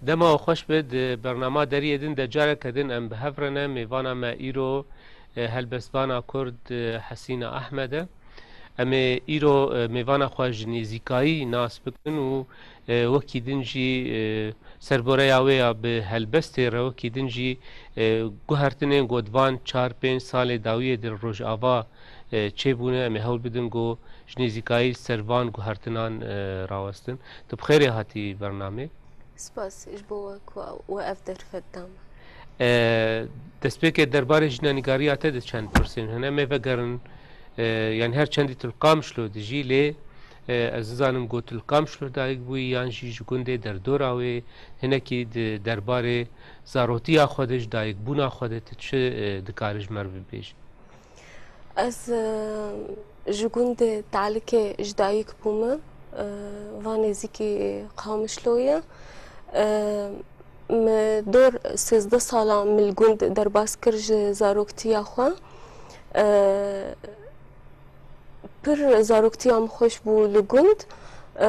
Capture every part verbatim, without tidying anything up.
Dema we xweş be, di bernama Deriyê Din de careke din em bi hev re ne. Mêvana me îro, e, helbestvana Kurd, e, Hesîna Ahmed e. Em ê îro, e, mêvana xwe ji nêzîkayî nas bikin û, e, wekî din jî, e, serboreya wê ya bi helbestê re wekî din jî, e, guhertinên ku di van çar pênc salê dawiyê de li Rojava, e, çêbûne. Em ê hewl bidin ku ji nêzîkayî ser van guhertinan, e, rawestin. Tu bi xêrê hatî bernamê. Spas ji bo we ku we ev derfet da me. E, destpêkê derbarê jînanîgariya te de çend pirsên hene. Em ê vegerin, e, yanî her çendî tu li Qamişlo dijî lê, e, ez nizanim ku tu li Qamişlo dayik bûyî yan jî ji gundê derdora wê hinekî di derbarê zarotiya xwe de, ji dayikbûna xwe de tu çi, e, dikarî ji me re bibêjî? Ez, e, ji gundê Talikê ji dayik bûme, e, va nêzîkî Qamişlo ye. E, Me dor sêzdeh sala min li gund derbas kir ji zaroktiya xwe. E, Pir zaroktiya min xweş bû li gund. E,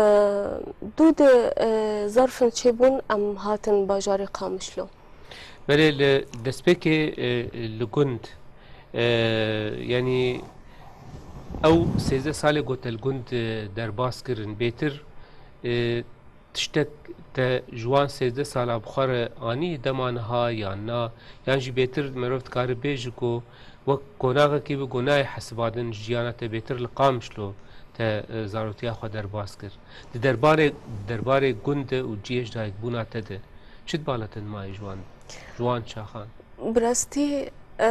Dû di, e, zarfin çêbûn, em hatin bajarê Qamişlo. Belê, li destpêkê, e, li gund, e, yanî ew sêzdeh salê ku te li gund, e, derbas kirin, bêtir, e, tiştek te ji wan sêzdeh sala bi xwe re anî dema niha yan na, yan jî bêtir merov dikare bêje ku wek qonaxekî bi ku nayê hesibandin ji jiyana te bêtir li Qamişlo te, e, zarotiya xwe derbas kir. Di derbarê, derbarê gund de û cihê ji dayikbûna te de çi dibaletin mayî ji wan, ji wan çaxan? Bi rastî, e,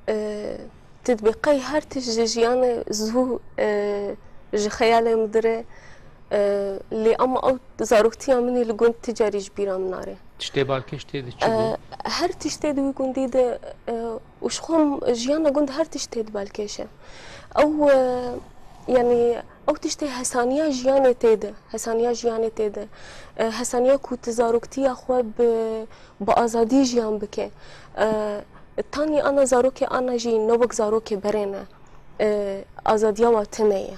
e, tu dibê qey her tişt ji jiyanê zû, e, ji xeyalê min dire, e, lê ama ew zaroktiya min ê li gund ti carî ji bîra min nare. Tiştê balkêş tê de çi bû? E, her tiştê di wî gundî de, e, û ji xwe jiyana gund her tişt tê de balkêş e. Ew, e, yanî ew tiştê hesaniya jiyanê tê de, hesaniya jiyanê tê de, e, hesaniya ku tu zaroktiya xwe bi bi azadî jiyan bike. E, Tanî ana zarokê ana jî ne wek zarokê berê ne. E, azadiya wa tune ye.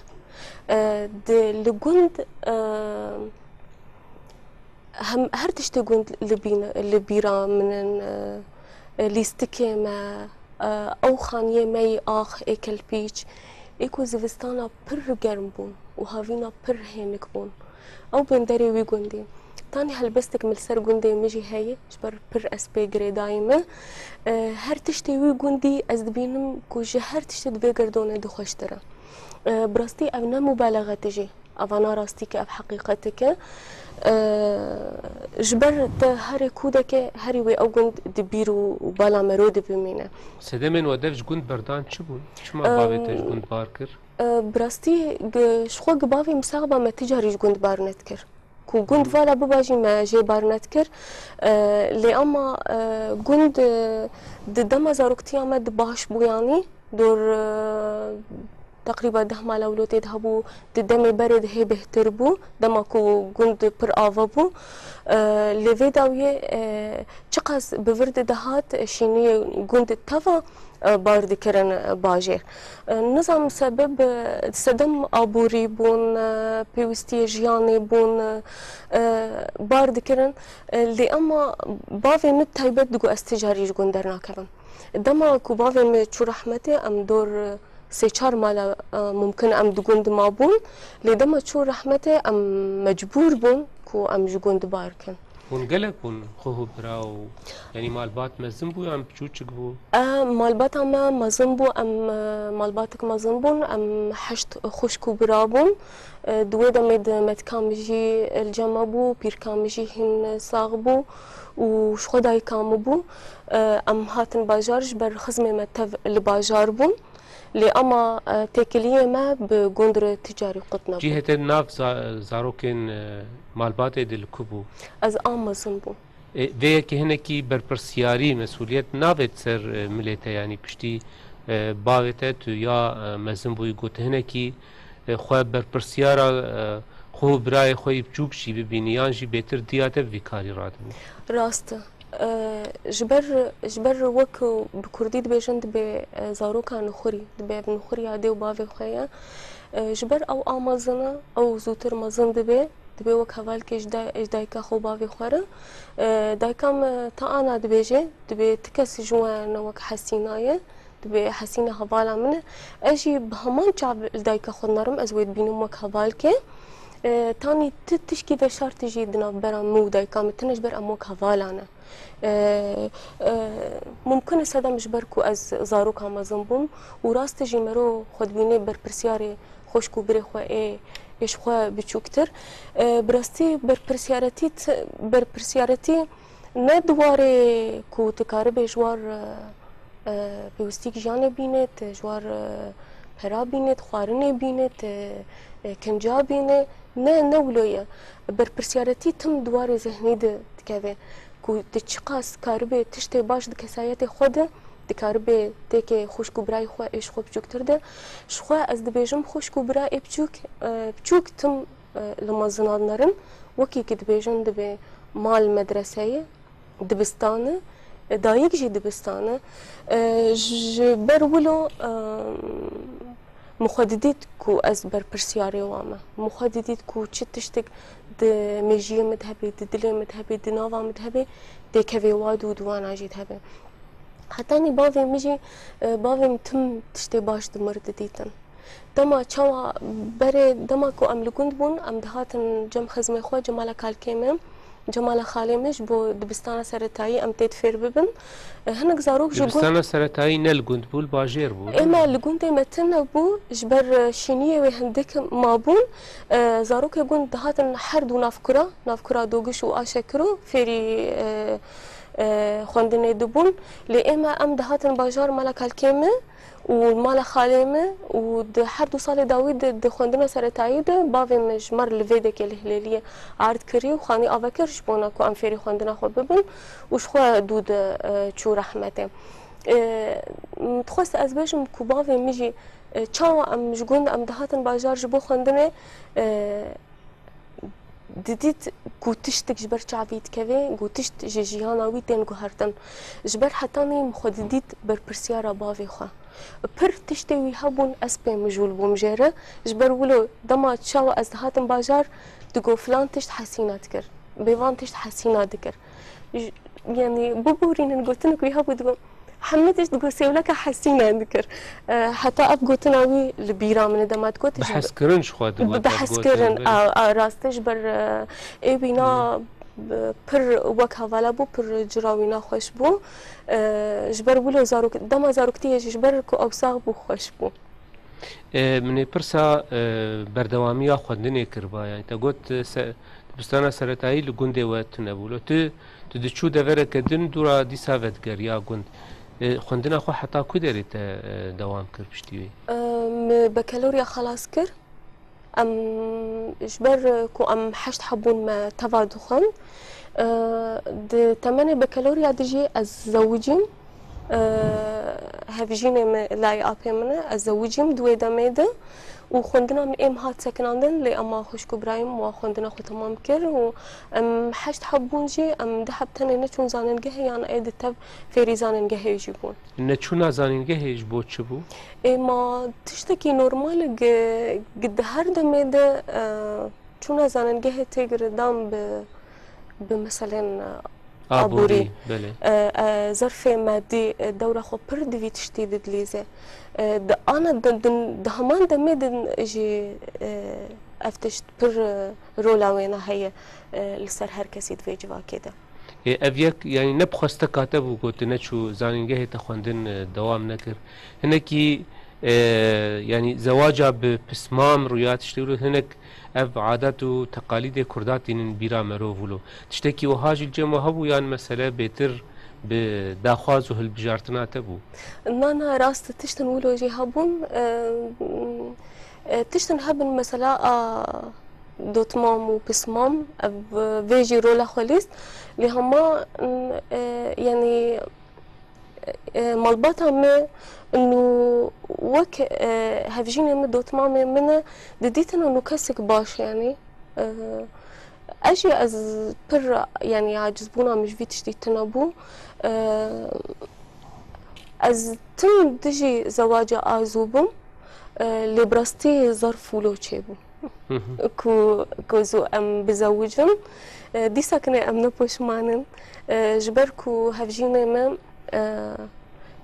E, di, li gund, e, hem, her tiştê gund li bîn-, li bîra min in, e, e, lîstikê me, e, ew xaniyê me yî ax ê kelpîç, ê ku zivistana pir germ bûn û havîna pir hênik bûn. Ew binderê wî gundî. Tanî helbestek min li ser gundê min jî heye, ji ber pir ez pê girêdayî me. E, her tiştê wî gundî ez dibînim ku ji her tiştê di vê gerdonê de xweştir e. E, bi rastî ev ne mubalexe tijî. Eva na rastî ke, ev heqîqetek e. E, ji ber te herê kûdeke herî wê ew gund di bîr û bala mero de bimîne. Sedemên we dev ji gund berdan çi bûn? Çima bavê te ji gund bar kir? E, bi rastî, gi-, ji xwe gi bavê min sax ba me ti carî ji gund bar nedikir. Ku gund vala biba jî me jê bar nedikir. E, lê ama, e, gund, e, di dema zaroktiya me di baş bû yanî, dor, e, teqrîba deh mala wilo tê de hebû, di demê berê de hê bêhtir bû, dema ku gund pir ava bû. E, lê vê dawiyê, e, çiqas bi vir de dihat, e, şîniyê gund teva, e, bar dikirin, e, bajêr. E, nizanim sebeb, e, sedem aborî bûn, e, pêwîstiyê jiyanê bûn, e, bar dikirin. E, lê ema bavê min taybet digot ez ti carî ji gund dernakevim. Dema ku bavê min çû rehmetê, em dor, e, sê çar mala, e, mumkin em di gund mabûn. Lê dema çû rehmetê, em mecbûr bûn ku em ji gund bar kin. Hûn gelek bûn, xwe û bira û, yanî malbat mezin bû yan biçûçik bû? E, malbata me mezin bû, em, e, malbatek mezin bûn, em heşt xwişk û bira bûn. E, di wê demê de metika min jî li cem me bû, pîrka min jî hîn sax bû û ji xwe dayika min bû. E, em hatin bajar ji ber xizmê me tev li bajar bûn. Lê ama, e, têkiliyê me bi gund re ti carî qut nebû. Cihê te nav za-, zarokên, e, malbatê de li ku bû? Ez a mezin bûm. E, vê yekê hinekî berpirsiyarî, mesûliyet navêt ser, e, milê te, yanî piştî, e, bavê te tu ya, e, mezin bûyî, got hinekî, e, xwe berpirsiyara, e, xwe û birayê xwe yî biçûk jî bibînî, yan jî bêtir diya te bi vî karî radibû? Rast e. E, ji ber, ji ber wek bi kurdî dibêjin, dibê, e, zaroka nixurî, dibê ev nixuriya dê û bavê xwe ye. E, ji ber ew a mezin e, ew zûtir mezin dibe, Dibê wek hevalkê ji day-, ji dayika xwe û bavê xwe re. E, dayika me ta ana dibêje, dibê ti kes ji we ne wek Hesîna ye, dibê Hesîna hevala min e. Ez jî bi heman çav li dayika xwe dinerim, ez wê dibînim wek hevalkê. E, tanî ti tişkî veşartî jî di navbera min û dayika min tune, ji ber em wek hevala ne. E, e, mumkin e sedem ji ber ku ez zaroka mezin bûm û rast e jî mero xwe dibîne berpirsyarê xwişk û birê xwe ê, ê ji xwe biçûktir. E, bi rastî berpirsyarêtî, berpirsyarêtî ne di warê ku tu karibê ji war, e, e, pêwîstîk jiyanê bînêt, ji war, e, pera bînêt, xwarinê bînêt, e, e, kinca bînê. Ne, ne wilo ye. Berpirsyarêtî tim di warê zihnî de dikeve ku tu çiqas karibê tiştê baş di kesayetê xwe de, dikaribê têkê xwişk û birayê xwe ê ji xwe biçûktir de. Ji xwe ez dibêjim xwişk û bira ê biçûk, e, biçûk tim, e, li mezina dinerin. Wekî ki dibêjin dibê mal medreseyê, dibistan e, e, dayik jî dibistan e. E, ji ber wilo, e, min xwe didît ku ez berpirsyarê wan me. Min xwe didît ku çi tiştek di mêjiyê min de hebe, di dilê min de hebe, di nava min de hebe, têkevê wa dû di wana jî de hebe. Hetanî bavê min jî, e, bavê min tim tiştê baş di mir didîtin. Dema çawa berê, dema ku em li gund bûn, em dihatin cem xizmê xwe, cem mala kalkê min, cem mala xalê min ji bo dibistana seretayî em tê fêr bibin. E, hinek zarok ji gund Dibistana seretayî ne li gund bû, li bajêr bû, Ê değil mi? Me li gundê me tune bû, ji ber, e, şîniyê wê hindik mabûn. E, zarokê gund dihatin her du navkura, navkura Dogiş û Aşekiro fêrî, e, e, xwendinê dibûn. Lê ê me em dihatin bajar mala kalkê min û mala xalê min û di her du salê dawî de di xwendina seretayî de bavê min ji me re li vêdekê li Hilêliyê erd kirî û xanî ave kir ji bona ku em fêrî xwendina xwe bibin û ji xwe dû de, e, çû rehmetê. E, dixwest ez bêjim ku bavê min jî, e, çawa em ji gund em dihatin bajar ji bo xwendinê, e, didît ku tiştek ji ber çavî dikeve, ku tişt ji jiyana wî tên guhertin. Ji ber hetanî min xwe didît berpirsyara bavê xwe. Pir tiştê wî hebûn, ez pê mijûl bûm jê re. Ji ber wilo dema çawa ez dihatim bajar, digo filan tişt Hesîna dikir. Bê van tişt Hesîna dikir. J-, yanî biborînin gotinek wî hebû, digo hemî tişt digo sêwleka Hesîna dikir. E, heta ev gotina wî li bîra min e, dema digot Bi ji hezkirin ji xwe digot, bi ev hezkirin, gotin, belê. A, a, rast e, ji ber, e, ê wîna, Belê. e, pir wek hevala bû, pir cira wîna xweş bû. E, ji ber wilo zarok-, dema zaroktiyê jî ji ber ku ew sax bû, xweş bû. E, min ê pirsa, e, berdewamiya xwendinê kiriba, yani te got, e, se-, dibistana seretayî li gundê we tune bû. Lo tu, tu diçû devereke din dûra dîsa vedigeriya gund. E, xwendina xwe heta ku derê te, e, dewam kir piştî wê? E, min bekalorya xelas kir. Em ji ber ku em heşt hebûn me teva dixwend. E, di temenê bekalorya de jî ez zewicîm. E, hevjînê min layê apê min e, ez zewicîm di wê demê de û xwendina min ê min hat sekinandin, lê ema xwişk û birayê min wa xwendina xwe temam kir û em heşt heb bûn jî, em du heb tenê neçûn zanîngehê, yan ê di tev fêrî zanîngehê jî bûn. Neçûna zanîngehê ji bo çi bû? Ê, ma tiştekî normal e, gi-, gi-, di her demê de, e, çûna zanîngehê tê girêdan bi, bi meselên, e, Aborî, aborî. Belê. E, e, zerfê madî, e, dewra xwe pir di vî tiştî didilîze. E, di ana di, di, di heman demê de jî, e, ev tişt pir, e, rola wêna heye, e, li ser her kesî di vê civakê de. E, ev yek, yanî ne bi xwesteka te bû ku tu neçû zanîngehê te xwendin, e, dewam nekir. Hinekî, e, yanî zewaca bi pismam rûya tiştê wilo, hinek ev adet û teqalîdê kurda tînin bîra merov wilo. Tiştekî wiha jî li cem we hebû yan mesele bêtir bi daxwaz û hilbijartina te bû? Na, na, rast e, tiştin wilo jî hebûn. E, e, tiştin hebin mesela a dotmam û pismam, ev, vê jî rola xwe lîst. Lê hema, e, yanî, e, malbata me û wek, e, hevjînê min, dotmamê min e, didîtin û kesek baş, yanî, e, ez jî ez pir, yanî, acizbûna min ji vî tiştî tune bû. E, ez tim dijî zewaca a zû bûm, e, lê bi rastî zerf wilo çêbû. Ku, ku zû em bizewicin. E, dîsa kinê em ne poşman in. E, ji ber ku hevjînê me, e,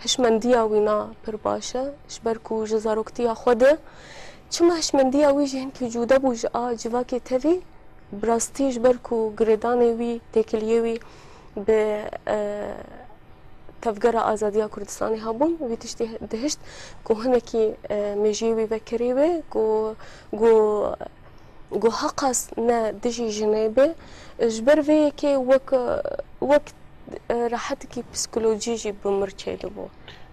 hişmendiya wî na pir baş e. Ji ber ku ji zaroktiya xwe de, çima hişmendiya wî ji hinkî cuda bû ji a civakê tevî, bi rastî ji ber ku girêdanê wî, têkiliyê wî bi, e, Tevgera Azadiya Kurdistanê hebûn, wî tiştî dihişt ku hinekî, e, mêjiyê wî vekirî be, ku, ku, ku heqas ne dijî jinê be. Ji ber vê yekê wek, wek, e, rehetikî psîkolojî jî bi mir çêdibû.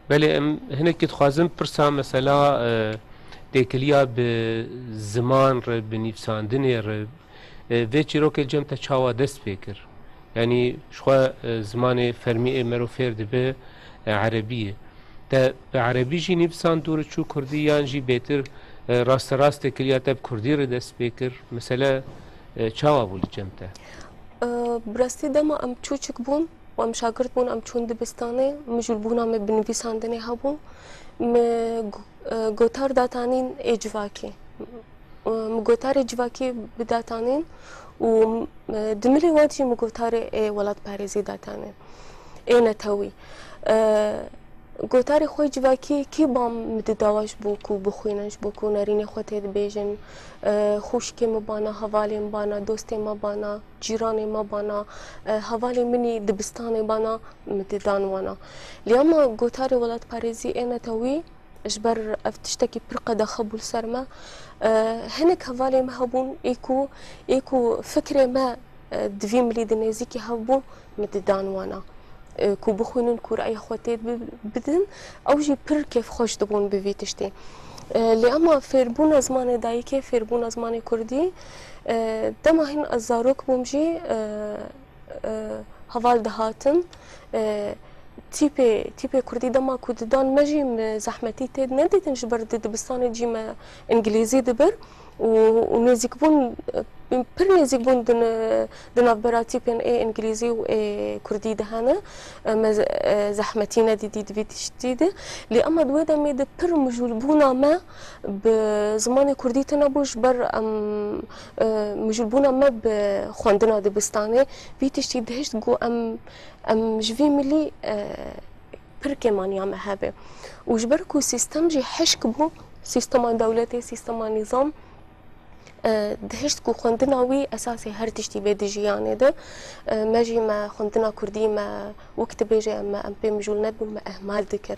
Belê, em hinekî dixwazin pirsa mesela, e, têkiliya bi ziman re, bi nivîsandinê re, E, vê çîrokê cem te çawa dest pê kir? Yanî, ji xwe, e, zimanê fermî ê mero fêr dibe, e, erebî ye. Te bi erebî jî nivîsand dû re çû kurdî, yan jî bêtir, e, rasterast têkiliya te bi kurdî re dest pê kir? Mesele, e, çawa bû li cem te? E, bi rastî dema em çûçik bûn û em şagirt bûn, em çûn dibistanê, mijûlbûna me bi nivîsandinê hebû. Me gu-, e, gotar datanîn ê civakê. Min gotarê civakî bidatanîn û, e, di milê wan jî min gotarê ê welatparêzî datanîn, ê netewî. E, gotarê xwe civakî kî bam min dida ji bo ku bixwînin, ji bo ku nerînê xwe tê dibêjin, e, xwişkê min bana, hevalên bana, dostê me bana, cîranê me bana, e, hevalê min î dibistanê bana, min didan wana. Lê ema gotarê welatparêzî ê netewî, ji ber ev tiştekî pir qedexe bû li ser me. E, hinek hevalê me hebûn, ê ku, ê ku fikrê me, e, di vî milî di nêzîkî hebû, min didan wana. E, ku bixwînin, ku reya xwe tê bi-, bidin, ew jî pir kêfxweş dibûn bi vî tiştî. E, lê ema fêrbûna zimanê dayikê, fêrbûna zimanê kurdî, e, dema hin ez zarok bûm jî, e, e, heval dihatin. E, tîpê, tîpê kurdî dema ku didan me jî, me zehmetî tê nedîtin, ji ber di dibistanê cî me îngilîzî dibir û, û nêzîkbûn, e, pir nêzîkbûn di ne-, di navbera tîpên ê îngilîzî û ê kurdî de hene. E, me ze-, e, zehmetî nedîtî di vî tiştî de. Lê ema di wê demê de pir mijûlbûna me bi zimanê kurdî tune bû, ji ber em, e, mijûlbûna me bi xwendina dibistanê, vî tiştî dihişt ku em, em ji vî milî, e, pir kêmaniya me hebe. Û ji ber ku sîstem jî hişk bû, sîstema dewletê, sîstema nîzam, e, dihişt ku xwendina wî esasê her tiştî bê di jiyanê de. E, me jî me xwendina kurdî me wek dibêje me em pê mijûl nebûn, me ehmal dikir.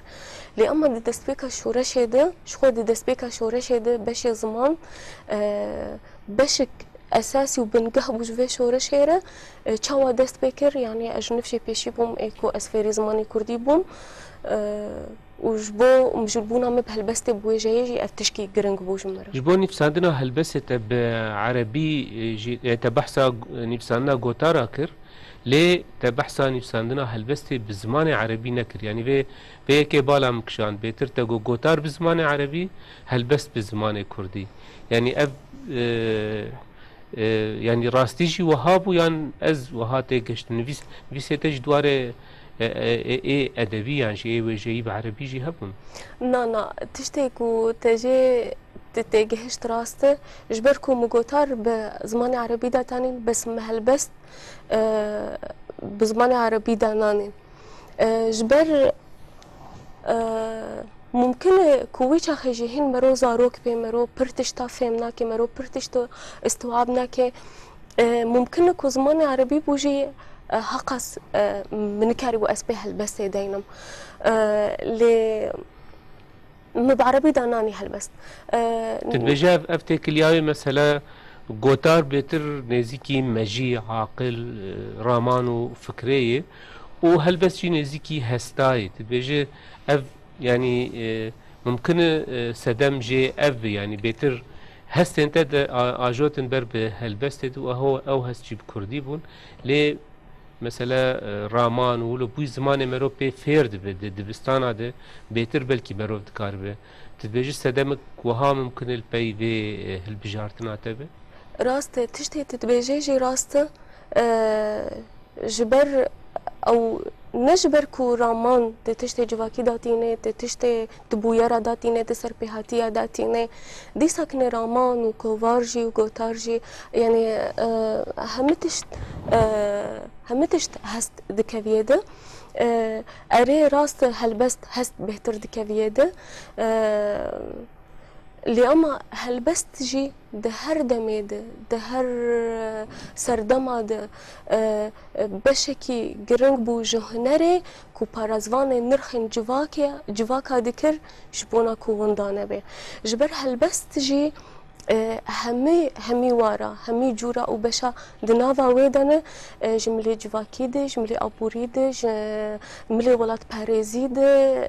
Lê ema di destpêka şoreşê de, ji xwe di destpêka şoreşê de beşê ziman, e, beşek esasî û bingeh bû ji vê şoreşê re, e, çawa dest pê kir, yanî ez ji nifşê pêşî bûm, ê ku ez fêrî zimanê kurdî bûm, e, û ji bo mijûlbûna me bi helbestê bi wêjeyê jî ev tişkî giring bû ji min re. Ji bo nivîsandina helbestê te bi erebî, e, jî, e, te behsa, e, nivîsandina gotara kir, lê te behsa nivîsandina helbestê bi zimanê erebî nekir. Yanî vê, vê yekê bala min kişand. Bêtir te got gotar bi zimanê erebî, helbest bi zimanê kurdî. Yanî ev, e, e, yanî rastî jî wiha bû yan ez wiha têgihiştim? Nivîs-, nivîsê te ji dwarê, e, e, e, ê edebî yan jî ê wêjeyî bi erebî jî hebûn? Na, na, tiştê ku te jê te têgihişt rast e. Ji ber ku min gotar bi zimanê erebî datanîn, bes min helbest, e, bi zimanê erebî dananîn. E, ji ber, e, mumkin e ku wî çaxê jî hîn mero zarok bê, mero pir tişta fêm nake, mero pir tişta istiwab nake. E, mumkin e ku zimanê erebî bû jî, e, heqas, e, min nikarîbû ez pê helbestê deynim. E, lê min bi erebî de nanî helbest. E, Tu dibêje ev, ev têkiliya wê mesela gotar bêtir nêzîkî mejî, aqil, e, raman û fikrê ye û helbest jî nêzîkî hesta ye. Tu dibêje ev, yanî, e, mumkin e, e, sedem jê ev be, yanî bêtir hestên te de a-, ajotin ber bi helbestê de û eho, ew hest jî bi kurdî bûn. Lê mesela, e, raman û wilo bûyî zimanê mero pê fêr dibe di dibistana de, bêtir belkî merov dikaribe. Tu dibêjî sedemek wiha mumkin e li pey vê, e, hilbijartina te be? Rast e, tiştê tu dibêjê jî rast e. E, ji ber ew Ne ji ber ku raman di tiştê civakî de tîne, di tiştê di bûyera de tîne, di serpêhatiya de tîne. Dîsa kinê raman û kovar jî û gotar jî, yanî, e, hemî tişt, e, hemî tişt hest dikeviyê de. E, erê rast helbest hest bêhtir dikeviyê de. E, Lê ama helbest jî di her demê de, di her, e, serdema de, e, e, beşekî giring bû ji hunerê ku parêzvanê nirxên civakê, civaka dikir ji bona ku winda nebe. Ji ber helbest jî, e, hemî, hemî wara, hemî cûra û beşa di nava wê de ne, e, ji milê civakî de, ji milê aborî de, ji milê welatparêzî de,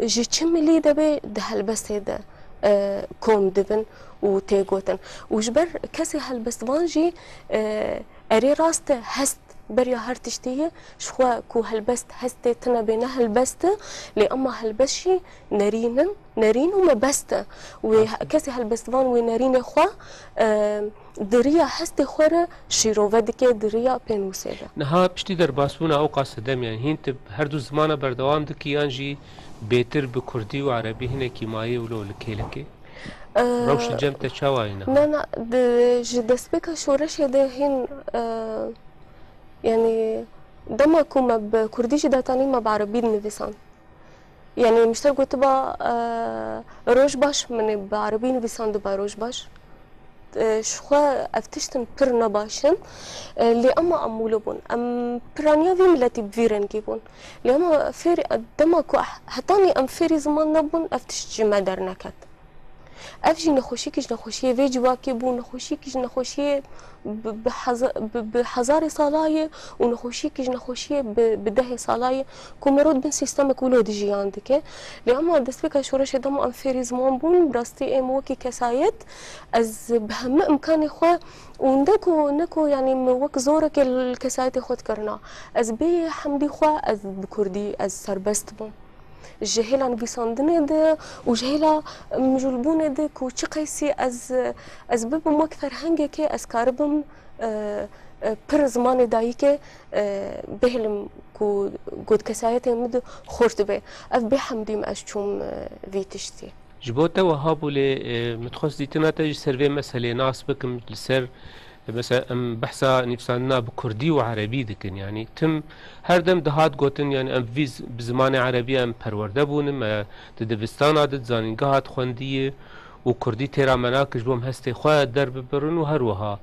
e, ji çi milî de be di helbestê de, e, kom dibin û tê gotin. Û ji ber kesê helbestvan jî, e, erê rast e, hest beriya her tiştî ye, ji xwe ku helbest hestê tune bê ne helbest e, lê ema helbest jî nerîn in, nerîn û mebest e. Wê Rast e. Kesê helbestvan wê nerînê xwe, e, di riya hestê xwe re şîrove dike, di riya pênûsê re. Niha piştî derbasbûna ewqas sedem, yanî hîn tu her du zimana berdewam dikî yan jî bêtir bi kurdî û erebî hinekî mayî wilo li kêlekê? E, Rewş li cem te çawa ye niha? Na, na, di, ji destpêka şoreşê de hîn, e, yanî dema ku me bi kurdî jî datanî me bi erebî dinivîsand. Yanî min ji te gotiba, e, roj baş, min ê bi erebî nivîsandiba roj baş. E, ji xwe ev tiştin pir nebaş in. E, lê ema em wilo bûn. Em piraniya vî miletî bi vî rengî bûn. Lê ema fêrî, dema ku hetanî em fêrî ziman nebûn, ev tişt ji me derneket. Ev jî nexweşîkî ji nexweşiyê vê civakê bû, nexweşîkî ji nexweşiyê bi, bi heza-, bi, bi hezarê sala ye û nexweşîkî ji nexweşiyê bi, bi dehê sala ye ku mero di bin sîstemek wilo de jiyan dike. Lê ema destpêka şoreşê dema em fêrî ziman bûn, bi rastî êm wekî kesayet, ez bi hemî imkanê xwe û ne ku, ne ku, yanî min wek zorekê li kesayetê xwe dikirina. Ez bê hemdî xwe, ez bi kurdî, ez serbest bûm. Ji hêla nivîsandinê de û ji hêla mijûlbûnê de ku çi qeysî ez, ez bibim wek ferhengekê, ez karibim, e, e, pir zimanê dayikê, e, bihêlim ku gotkesayetê min de xurt be. Ev bê hemdî me ez çûm, e, vî tiştî. Ji bo te wiha bû lê, e, min dixwest dîtina te ji ser vê meselê nas bikim, li ser Mesela em behsa nivîsandina bi kurdî û erebî dikin. Yanî tim her dem dihat gotin, yanî em vî z-, bi zimanê erebî em perwerde bûne, me di dibistana de, di zanîngeha de xwendiye û kurdî têra me nake ji bo em hestê xwe derbibirin û her wiha.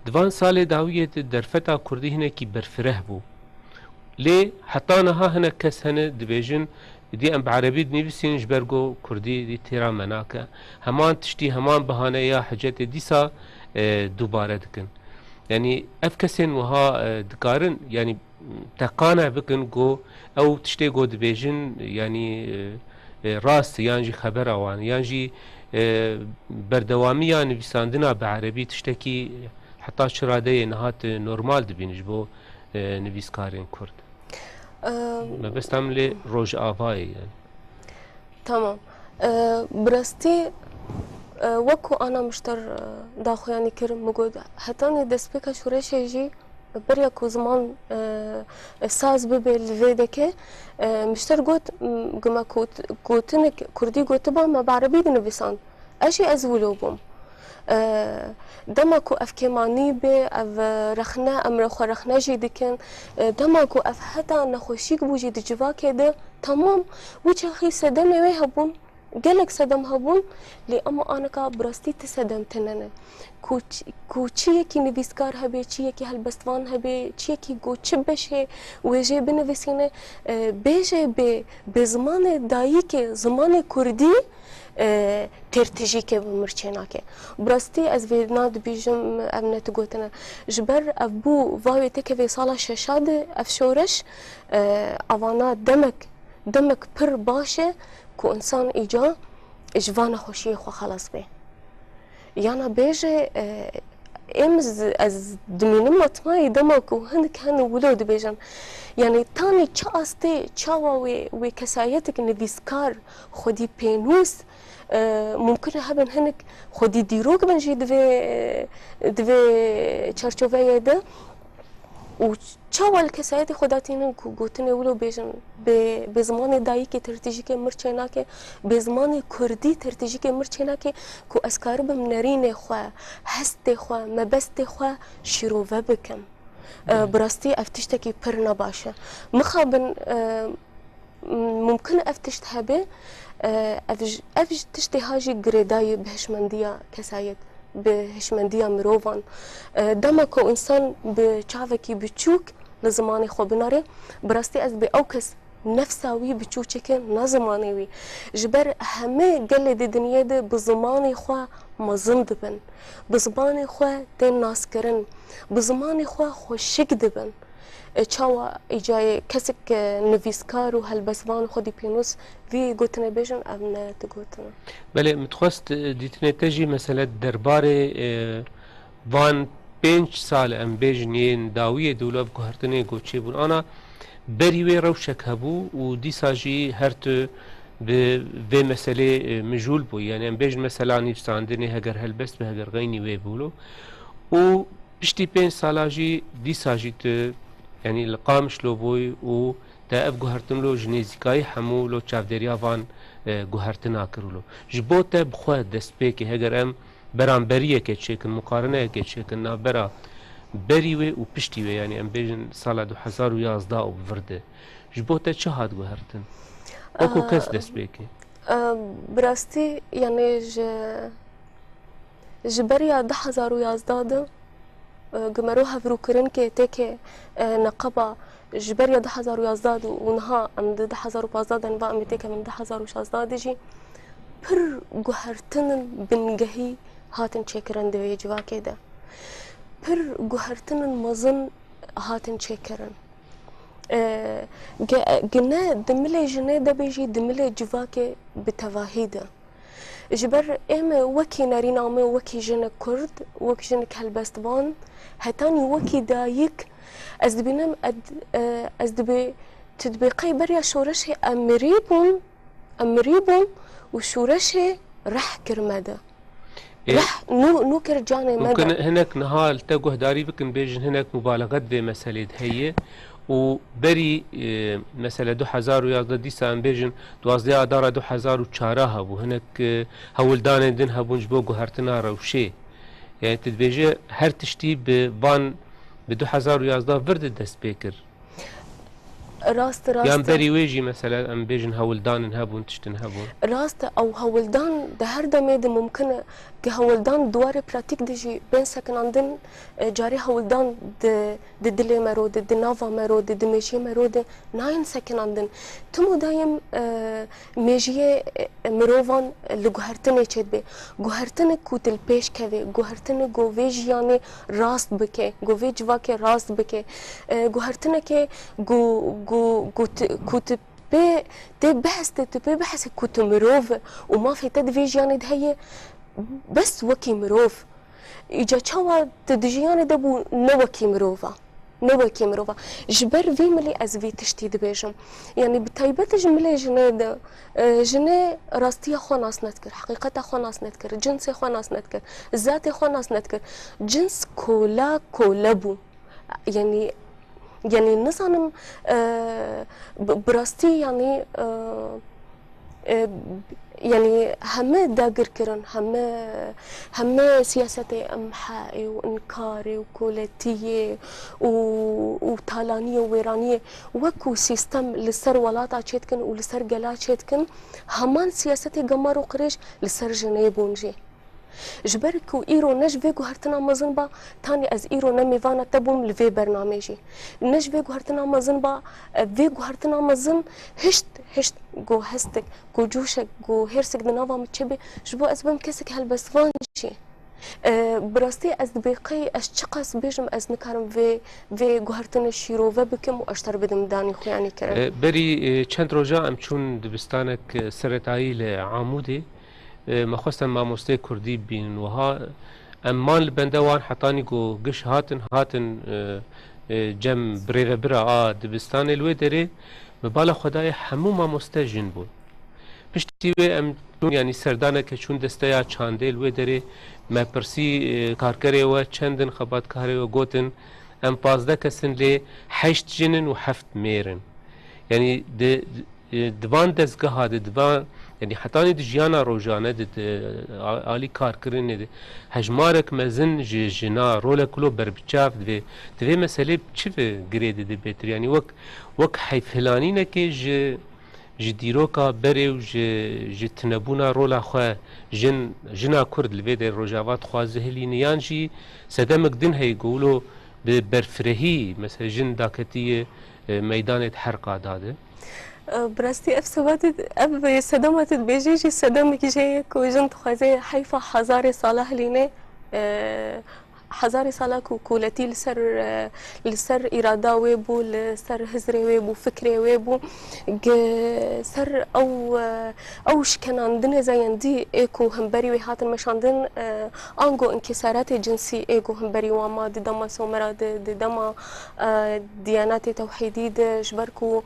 Di van salê dawiyê de derfeta kurdî hinekî berfireh bû. Lê heta niha hinek kes hene dibêjin, dî em bi erebî dinivîsîn ji ber ku kurdî dî têra me nake. Heman tiştî, heman bahane ya hicetê dîsa, e, dubare dikin. Yanî ev kesên wiha, e, dikarin, yanî teqane bikin ku ew tiştê ku dibêjin, yanî, e, e, rast e yan jî xebera wan e, yan jî, e, berdewamiya nivîsandina bi erebî tiştekî heta çi radeyê niha tu normal dibînî ji bo e, nivîskarên kurd. Em, Mebesta min lê Rojavayê ye. Tamam. E, bi rastî, e, wek ku ana min ji te re daxuyanî kir, min got, hetanî destpêka şoreşê jî beriya ku ziman, e, saz bibe li vê dekê, e, min ji te re got, m, ku me got-, gotinek kurdî gotiba, me bi erebî dinivîsand. Ez jî ez wilo bûm. E, dema ku ev kêmanî be, ev, e, rexne, em re xwe rexne jî dikin. E, dema ku ev heta nexweşîk bû jî di civakê de, temam, wî çaxî sedemê wê hebûn, gelek sedem hebûn, lê ema anika bi rastî ti sedem tune ne. Ku ç-, ku çi yekî nivîskar hebe, çi yekî helbestvan hebe, çi yekî ku çi beşê wêjê binivîsîne, e, bêje bê, bi zimanê dayikê, zimanê kurdî, e, têr tijî ke bi mirçê nake. Bi rastî ez vê nadibîjim, ev ne tu gotine. Ji ber ev bû vawê teke vê sala şeşa de ev şoreş, e, avana demek, demek pir baş e ku însan îca ji van nexweşiyê xwe xelas be. Yana bêje, e, êm z-, ez dimînim matmayî dema ku hinek hene wilo dibêjin. Yanî tanî çi astê çawa wê, wê kesayetek nivîskar, xwedî pênûs, e, mumkin e hebin hinek xwedî dîrok bin jî di vê, di vê çarçoveyê de. Û çawa li kesayetê xwe datînin ku gotinê wilo bêjin, bi, bi zimanê dayikê tertîjîkê mir çênake, bi zimanê kurdî tertîjîkê mir çênake, ku ez karibim nerînê xwe, hestê xwe, mebestê xwe şîrove bikim. E, bi rastî ev tiştekî pir ne baş e. Mixabin, e, mumkin ev tişt hebe, e, ev ji, ev ji tiştê ha jî girêdayî bi hişmendiya kesayet, bi hişmendiya mirovan. E, dema ku însan bi çavekî biçûk li zimanê xwe binare, bi rastî ez dibê ew kes nefsa wî biçûçik e, ne zimanê wî. Ji ber hemê gelê di dinyê de bi zimanê xwe mezin dibin. Bi zimanê xwe tên naskirin. Bi zimanê xwe xweşik dibin. E, çawa îcayê kesek, e, nivîskar û helbestvan û xwedî pênûs vî gotinê bêjin, ev ne tu gotin e. Belê, min dixwest, e, dîtinê te jî mesele derbarê, e, van pênc sal, em bêjin, yên dawiyê dûlev guhertinê ku çêbûn. Ana berî wê rewşek hebû û dîsa jî her tu bi vê meselê, e, mijûl bû. Yani em bêjin mesela nivîsandinê heger helbest bi heger xeynî wê bûlo. Û piştî pênc sala jî dîsa jî tu, yani li Qamişlo bûyî û te ev guhertin lo ji nêzîkayî hemû lo çavdêriya van, e, guhertina kirûlo. Ji bo te bi xwe destpêkê, heger em beramberiyeke çêkin, muqareneyeke çêkin, navbera berî wê û piştî wê, yani em bêjin sala du hezar û yazdeh û bi vir de, ji bo te çi hat guhertin? Wekû kes destpêkê. Em, bi rastî, yani ji, ji beriya du hezar û yazdeh de, e, gimero hevrûkirin ke têke, e, neqeba ji beriya du hezar û yazdeh de û niha em di du hezar û pazdeh de niva em ê têkevin du hezar û şazdeh de jî pir guhertinin bingehî hatin çêkirin di vê civakê de. Pir guhertinin mezin hatin çêkirin. E, ge-, gine di milê jinê de bê jî di milê civakê bi tevahî de. Ji ber ême wekî nerîna me, wekî jinik kurd, wekî jinik helbestvan, hetanî wekî dayik, ez dibînim, ed-, e, ez dibê, tu dibê qey beriya şoreşê em mirî bûn, em mirî bûn û şoreşê reh kir me de. Ê, reh nû, nû kir canê me de. Mumkin hinek niha li te guhdarî bikin, bêjin hinek mubalexe di vê meselê de heye û berî, e, mesele du hezar û yazdeh, dîsa em bêjin duwazdeh adara du hezar û çar hebû. Hinek, e, hewldanên din hebûn ji bo guhertina rewşê. Yani tu dibêje her tiştî bi van, bi du hezar û yazdeh vir de dest pê kir. Rast, rast. Yan berî wê jî mesela em bêjin hewldanên hebûn, tiştin hebûn. Rast e, ew hewldan di her demê de mumkin e, ke hewldan di warê pratîk de jî bên sekinandin, e, carê hewldan di, di dilê me ro de, di nava me ro de, di mêjiyê me ro de nayên sekinandin. Tim û dayim, e, mêjiyê, e, mirovan li guhertinê çêdibe. Guhertinek ku tu li pêş kevê, guhertinek ku vê jiyanê rast bike, ku vê civakê rast bike. E, guhertinekê ku, ku, ku tu, ku tu pê, tê behs, tê tu pê behsê ku tu mirov û mafê te di vê jiyanê de heye, bes wekî mirov. Îca çawa tu di jiyanê de bû ne wekî mirov a? Ne wekî mirov a. Ji ber vî milî ez vî tiştî dibêjim. Yanî bi taybet ji milê jinê de, e, jinê rastiya xwe nas nedikir, heqîqeta xwe nas nedikir, cinsê xwe nas nedikir, zatê xwe nas nedikir. Cins kola kole bû. Yanî, yanî nizanim, e, bi, bi rastî yanî, e, e, yanî heme dagirkirin, heme, heme siyasetê imhayê û inkarê û koletiyê û, û talaniyê û wêraniyê wekû sîstem li ser welata çêdikin û li ser gela çêdikin, heman siyasetê gemar û qirêj li ser jinê bûn jî. Ji ber ku îro ne ji vê guhertina mezin ba, tanî ez îro ne mêvana te bûm li vê bernamê jî. Ne ji vê guhertina mezin ba, e, vê guhertina mezin hişt, hişt ku hestek, ku cûşek, ku hêrsek di nava min çêbe, ji bo ez bim kesek helbestvan jî. E, bi rastî ez dibê qey ez çiqas bêjim, ez nikarim vê, vê guhertinê şîrove bikim û eşter bidim danî xuyanî kirin. E, berî, e, çend roja em çûn dibistanek, e, seretayî li Amûdê. E, me xwest em mamosteyê kurdî bibînin wiha. Em man li bende wan hetanî ku giş hatin, hatin, e, e, cem birêvebira a dibistanê li wê derê bi bala xwe dayê hemû mamoste jin bûn. Piştî wê em çûn, yanî serdaneke çûn desteya çandê li wê derê me pirsî, e, karkerê we çend in, xebatkarê we gotin, Em pazdeh kes in, lê heşt jin in û heft mêr in. Yanî di, di, di van dezgeha de, di van, yanî hetanî di jiyana rojane de, di, a-, alî karkirinê de hejmarek mezin ji jina rolek wilo berbiçav divê. Di vê meselê çi bi girê dide bêtir? Yanî wek, wek heyfhilanînekê ji ji dîroka berê û ji, ji tunebûna rola xwe jin, jina Kurd li vê derê Rojava dixwaze hilîne, yan jî sedemek din heye ku wilo bi berfirehî, mesela jin daketiye, e, meydanê di her qada de? E, bi rastî ev sebatê, ev sedema tu dibêjî jî sedemekî jê ye ku jin dixwaze heyfa hezarê sala hilîne, e, hezarê sala ku koletî li ser, e, li ser îrada wê bû, li ser hizrê wê bû, fikrê wê bû, gi-, ser ew, e, ew şikenandinê zayendî ê ku hemberî wê hatin meşandin, e, ango înkisaratê cinsî ê ku hemberî wan ma di dema Somera de, di dema, e, diyanetê tewhîdî de, ji ber ku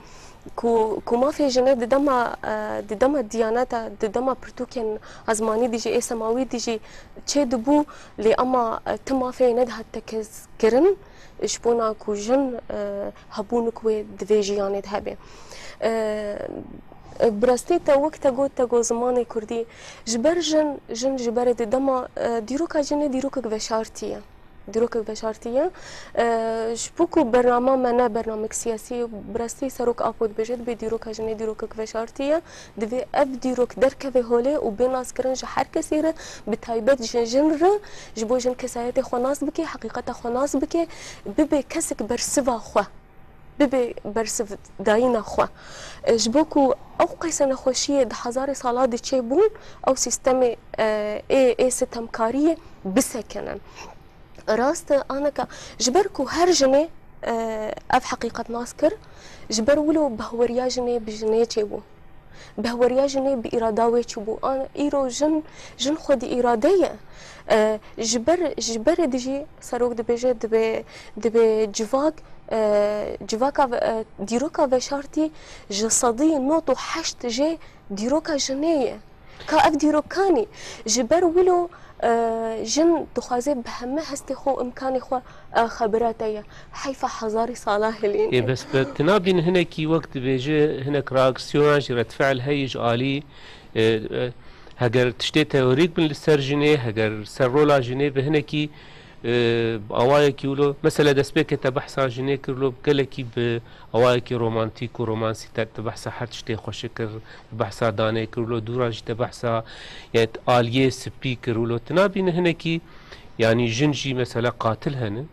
ku, ku mafê jinê di dema, e, di dema diyaneta, di dema pirtûkên ezmanî dijî, ê semawî dijî çêdibû, lê ema, e, ti mafê nedihat tekez kirin, ji bona ku jin, e, hebûnik wê di vê jiyanê de hebe. E, e, bi rastî te wek te got, te got zimanê kurdî, ji ber jin, jin ji berê di dema, e, dîroka jinê dîrokek veşartî ye. Dîrokek veşartî ye. E, ji bo ku bernama me ne bernamek siyasî ye, bi rastî Serok Apo dibêje, dibê dîroka jinê dîrokek veşartî ye. Divê ev dîrok derkeve holê û bê naskirin ji her kesî re, bi taybet ji jin re, ji bo jin kesayetê xwe nas bike, heqîqeta xwe nas bike, bibe kesek bersiva xwe, bibe bersivdayîna xwe. E, ji bo ku ew qeyse nexweşiyê di hezarê sala de çêbûn, ew sîstemê, e, ê, ê sitemkariyê bisekinin. Rast e, aneka ji ber ku her jinê, e, ev heqîqet nas kir, ji ber wilo behweriya jinê bi jinê çêbû. Behweriya jinê bi îrada wê çêbû. An, îro jin, jin xwedî îrade ye. E, ji ber, ji berê dijî serok dibêje, dibe, dibe civak, e, civaka ve-, e, dîroka veşartî ji sedî nod û heşt jê dîroka jinê ye. Ka ev dîrok kanî? Ji ber wilo, e, jin dixwaze bi heme hestê xwe û imkanê xwe, e, xebera te ye. Heyfa hezarî sala hilîn. Ê, bes be, tu nabîn hinekî wek dibêje, hinek reaksiyonan jî, redfe'l heye ji alî, e, e, heger tiştê teorîk bin li ser jinê, heger ser rola jinê bi hinekî, e, bi awayekî wilo, mesela destpêkê te behsa jinê kir, wilo gelekî bi awayekî romantîk û romansî te, te behsa her tiştê xweşik kir, te behsa danê kir, wilo dûra jî te behsa, yani, aliyê spî kir, wilo tu nabîne hinekî, yani, jin jî mesela qatil hene.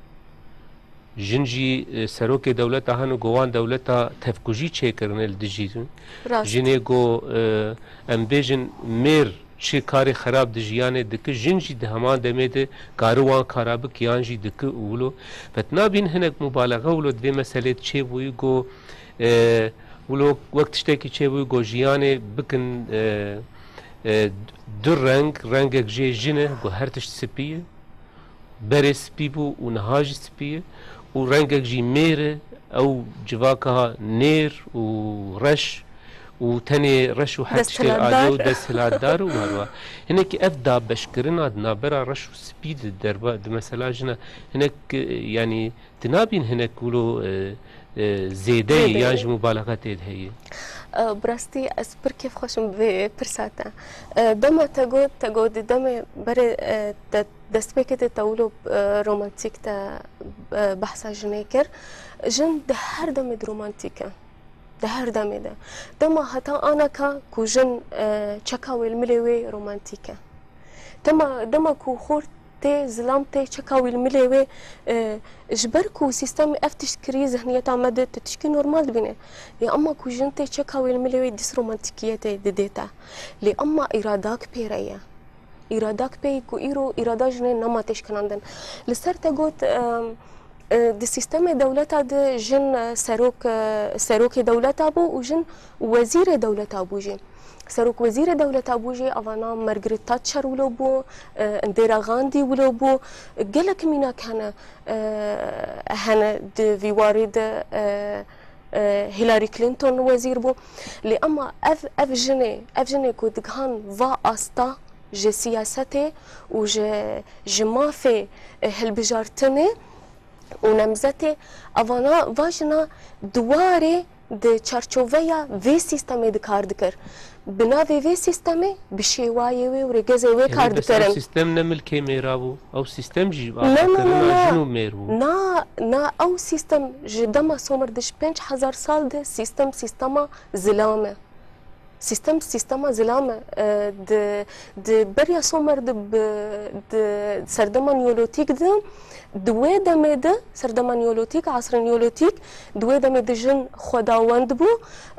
Jin jî, e, serokê dewleta hene, go wan dewleta tevkujî çêkirine li dijî jin. Rast. Jinê go, e, em bêjin mêr çi karê xerab di jiyanê dike, jin jî di heman demê de kari wan kara bik yan jî dike û wilo. Vet nabîn hinek mubalexe wilo di vê meselê de çêbûyî go, e, wilo wek tiştekî çêbûyî go jiyanê bikin, e, e, du reng, rengek jê jin e, go her tişt spî ye. Berê spî bû û niha jî spî ye û rengek jî mêr e, ew civaka nêr û reş û tenê reş û her tiştê alî û desthilatdar û herwa. Hinekî ev dabeşkirina di navbera reş û spî di derba, di mesela jina hinek, e, yanî tu nabîn hinek wilo, e, e, zêde ye yan jî mubalexe tê de heye? E, bi rastî ez pir kêfxweş im bi vê pirsa te. E, dema te got, te got di demê berê, e, te destpêkê de te wilo, e, romantîk te, e, behsa jinê kir. Jin di her demê de romantîk e. Di her demê de. Dema heta aneka ku jin, e, çeka wê li milê wê romantîk e. Dema, dema ku xort tê, zilam tê çeka wî li milê wê, e, ji ber ku sîstemê ev tişt kirî zihniyeta me de tu tişkî normal dibîne. Lê ema ku jin tê çeka wî li milê wê dîs romantîkiyetê didê te. Lê ema îradak pê re ye. Îradak pê ku îro îrada jinê nema têşkinandin. Li ser te got, e, e, di sîstemê dewleta de jin, e, serok, e, serokê dewleta bû û jin wezîrê dewleta bû jî. Serok wezîrê dewleta bû jî, avana Margaret Thatcher wilo bû, e, Indira Gandhi wilo bû. Gelek mînak hene, e, hene di vî warî de, e, e, Hillary Clinton wezîr bû. Lê ema ev, ev jinê, ev jinê ku digihan va asta ji siyasetê û ji, ji mafê, e, hilbijartinê, û nemzetê, evana va jina di warê di çarçoveya vê sîstemê di kar dikir. Bi navê vê sîstemê, bi şêwayê wê û rêgezê wê kar dikirin. Ew sîstem ne milkê mêra bû. Ew sîstem jî axafkirina jin û mêr bû. Na, na, ew sîstem ji dema Somer di ji pênc hezar sal de sîstem, sîstema zilam e. Sîstem, sîstema zilam e. E, di, di beriya Somer de bi, di serdema Neolotîk de, di wê demê de, serdema Neolotîk, asrê Neolotîk, di wê demê de jin xwedawend bû,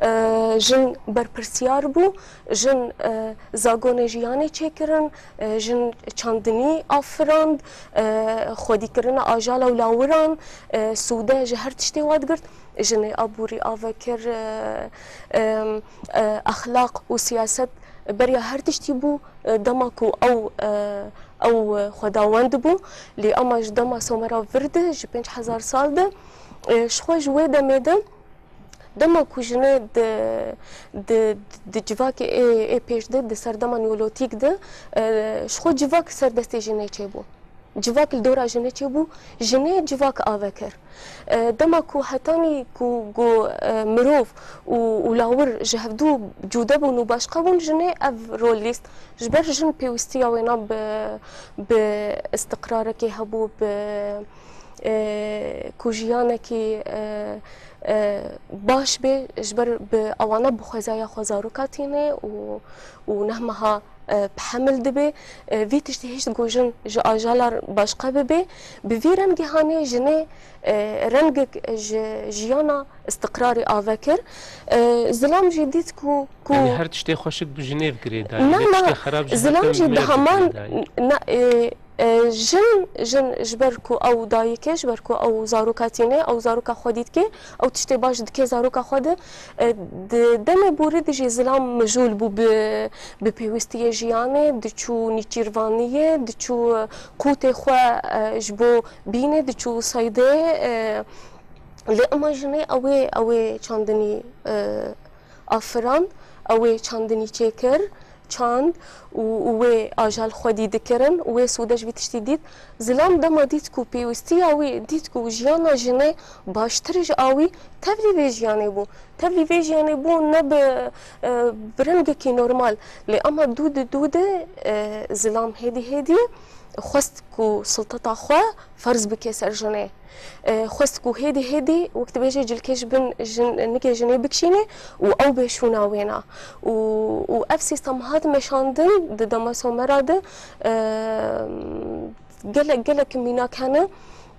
e, jin berpirsiyar bû, jin, e, zagonê jiyanê çêkirin, e, jin çandinî afirand, e, xwedîkirina ajala û lawiran, e, sûde ji her tiştê wadigirt. Jinê aborî avekir, e, e, e, exlaq û siyaset beriya her tiştî bû, e, dema ku ew, e, ew xwedawend bû, lê ema ji dema Somera vir de, ji pênc hezar sal de, e, ji xwe ji wê demê de, dema ku jinê di, di, di civakê ê, ê pêş de, di serdema Neolotîk de, e, ji xwe civak ser destê jinê çêbû. Civak li dora jinê çêbû, jinê civak ave kir. E, dema ku hetanî ku, ku, e, mirov û, û lawir ji hevdû cude bûn û başqa bûn, jinê ev rol lîst. Ji ber jin pêwîstiya wêna bi, bi istiqrarekê hebû, bi, e, ku jiyanekî, e, e, baş bê, ji ber bi ewana bi xwezaya xwe zaroka tîne û, û neh meha, e, bi hemil dibe. E, vî tiştî hişt ku jin ji ajala başqa bibe. Bi vî rengê hanê jinê, e, rengek ji jiyana istiqrarê ave kir. E, zilam jî dît ku, ku Yanî her tiştê xweşik bi jinê bi girêdayî, Na, lê na, tiştê xerab ji zilam hetan jî bi mêr bi heman, girêdayî. na, e, e, jin, jin ji ber ku ew dayik e, ji ber ku ew zaroka tîne, ew zaroka xwe dî dike, ew tiştê baş dike zaroka xwe de. E, di demê borî de jî zilam mijûl bû bi, bi pêwîstiyê jiyanê, diçû nîçîrvaniyê, diçû qûtê xwe, e, ji bo bînê, diçû seydê, e, lê ema jinê ew ê, ew ê çandinî, e, afirand, ew ê çandinî çêkir, çand û, û wê ajal xwedî dikirin û wê sûde ji vî tiştî dît. Zilam dema dît ku pêwîstiya wî, dît ku jiyana jinê baştir ji a wî, tevlî vê jiyanê bû. Tevlî vê jiyanê bû ne bi, e, bi rengekî normal. Lê ema dû di dû de, e, zilam hêdî hêdî xwest ku sulteta xwe ferz bike ser jinê. E, xwest ku hêdî hêdî, wek dibêje, cilkê ji bin jin, nigê jinê bikişîne û ew bê şûna wêna. Û, û ev sîstem hat meşandin di dema Somera de, e, gelek, gelek mînak hene.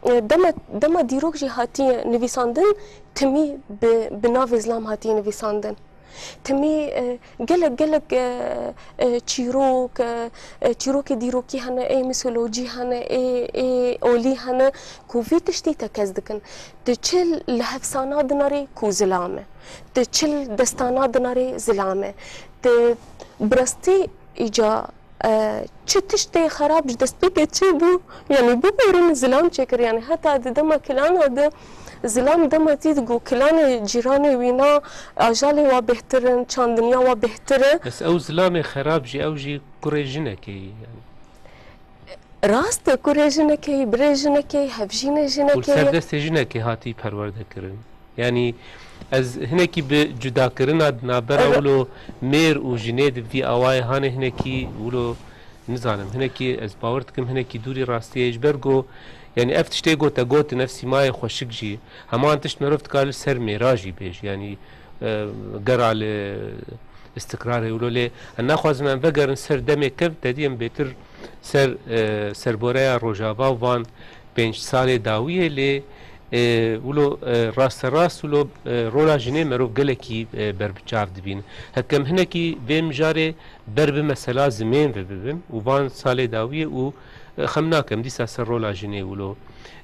E, dema, dema dîrok jî hatiye nivîsandin, timî bi, bi navê zilam hatiye nivîsandin. Timî, e, gelek, gelek, e, e, çîrok, e, e, çîrokê dîrokî hene, ê mîtolojî hene, ê, ê olî hene, ku vî tiştî tekez dikin. Tu çi li hevsana dinarî ku zilam e. Tu çi li destana dinarî zilam e. Tu bi rastî îca, e, çi tiştê xerab ji destpêkê çêbû, yanî biborin zilam çêkir. Yanî heta di dema kilana de zilam dema dît ku kilanê cîranê wîna ajalê wa bêhtir in, çandiniya wa bêhtir e. Bes ew zilamê xerab jî, ew jî kurê jinekê ye, yanî. Rast e, kurê jinekê ye, birê jinekê ye, hevjînê jinekê ye. Û li ser destê jinekê hatî perwerde kirin. Yanî ez hinekî bi cudakirina di navbera wilo mêr û jinê di vî awayê hanê hinekî wilo nizanim. Hinekî ez bawer dikim hinekî dûrî rastiyê ye. Ji ber ku, yanî ev tiştê ku te gotin, ev sîmayê xweşik jî, heman tişt merov dikare li ser mêra jî bêje. Yanî, e, gera li îstiqrarê wilo lê em naxwazin em vegerin ser demê kevn, te dî em bêtir ser, e, serboreya Rojava û van pênc salê dawiyê lê, e, wilo, e, rasterast wilo, e, rola jinê merov gelekî, e, berbiçav dibînin. Heke em hinekî vê mijarê ber bi mesela zimên ve bibin û van salê dawiyê û, e, xem nakim dîsa ser rola jinê wilo,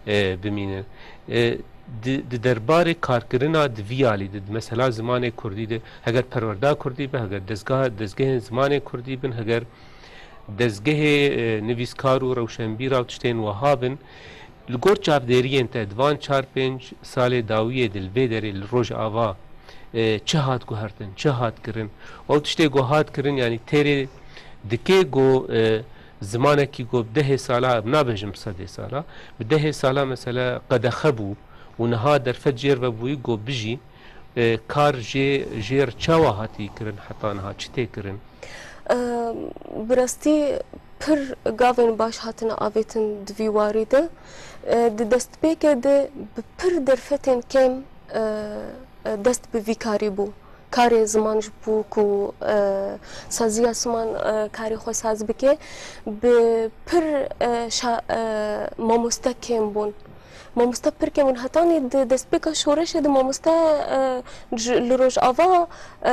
e, bimînin. E, di, di derbarê karkirina di vî alî de, di mesela zimanê kurdî de, heger perwerda kurdî be, heger dezga-, dezgehên zimanê kurdî bin, heger dezgehê, e, nivîskar û rewşenbîra û tiştên wiha bin, li gor çavdêriyên te di van çar pênc salê dawiyê de li vê derê li Rojava, e, çi hat guhertin, çi hat kirin? Ew tiştê ku hat kirin, yanî têrê dike ku, e, zimanekî ku bi dehê sala, em nabêjim sedê sala, bi dehê sala mesela qedexe bû û niha derfet jêr ve bûyî ku bijî, e, kar jê, jêr çawa hatî kirin heta niha, çi tê kirin? E, Bi rastî pir gavên baş hatine avêtin di vî warî de. E, di destpêkê de bi pir derfetên kêm, e, e, dest bi vî karî bû. Karê ziman ji bo ku, e, saziya ziman, e, karê xwe saz bike, bi pir, e, şa-, e, mamoste kêm bûn. Mamoste pir kêm bûn. Hetanî di destpêka şoreşê de mamoste, e, ji, li Rojava, e,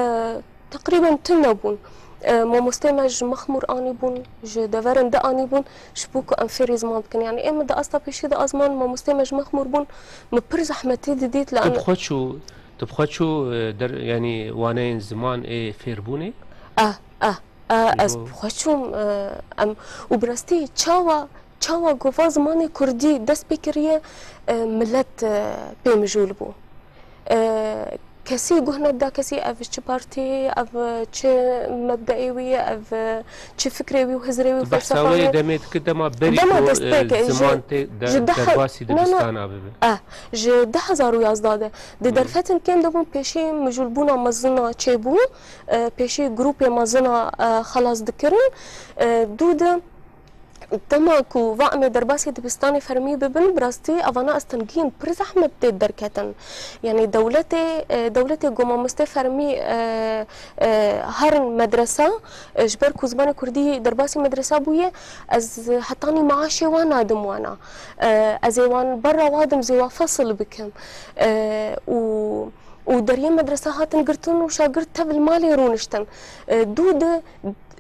teqrîben tune bûn. E, mamosteyê me ji Mexmûr anîbûn, ji deverên din anîbûn, ji bo ku em fêrî ziman bikin. Yanî ê me di asta pêşî de a ziman mamosteyê me ji Mexmûr bûn, min pir zehmetî didît li Tu bi xwe çû, tu bi xwe çû, e, der, yanî waneyên ziman ê fêrbûnê? Ah, ah, ah, ez Bo- bi xwe çûm, e, em, û bi rastî çawa, çawa gova zimanê kurdî dest pê kiriye, e, milet, e, pê mijûl bû. E, kesî guh nedida kesî, ev çi partî ye, ev çi mebdeê wî ye, ev çi fikrê wî û hizrê wî û Tu behsa wê felsefan e. demê dikir dema berî Dema ku, e, destpêkê, ji, ziman tê de, ji deha-, derbasî na, na. dibistana bibe. Eh, ji du hezar û yazdeh de. Di Hmm. derfetin kêm de bûn pêşî mijûlbûna mezina çêbû, e, pêşî grûpê mezina, e, xelas dikirin. E, dû de Dema ku va em ê derbasî dibistanê fermî bibin, bi rastî evana ez tengiyim, pir zehmet tê derketin. Yanî dewletê, e, dewletê ku mamostê fermî, e, e, herin medresa, e, ji ber ku zimanê kurdî derbasî medresa bûye, ez hetanî maaşê wan nadim wana. E, ez ê wan berra wa dim, zê wa fesil bikim. E, û, û deriyê medresa hatin girtin û şagirt tev li malê rûniştin. E, dû di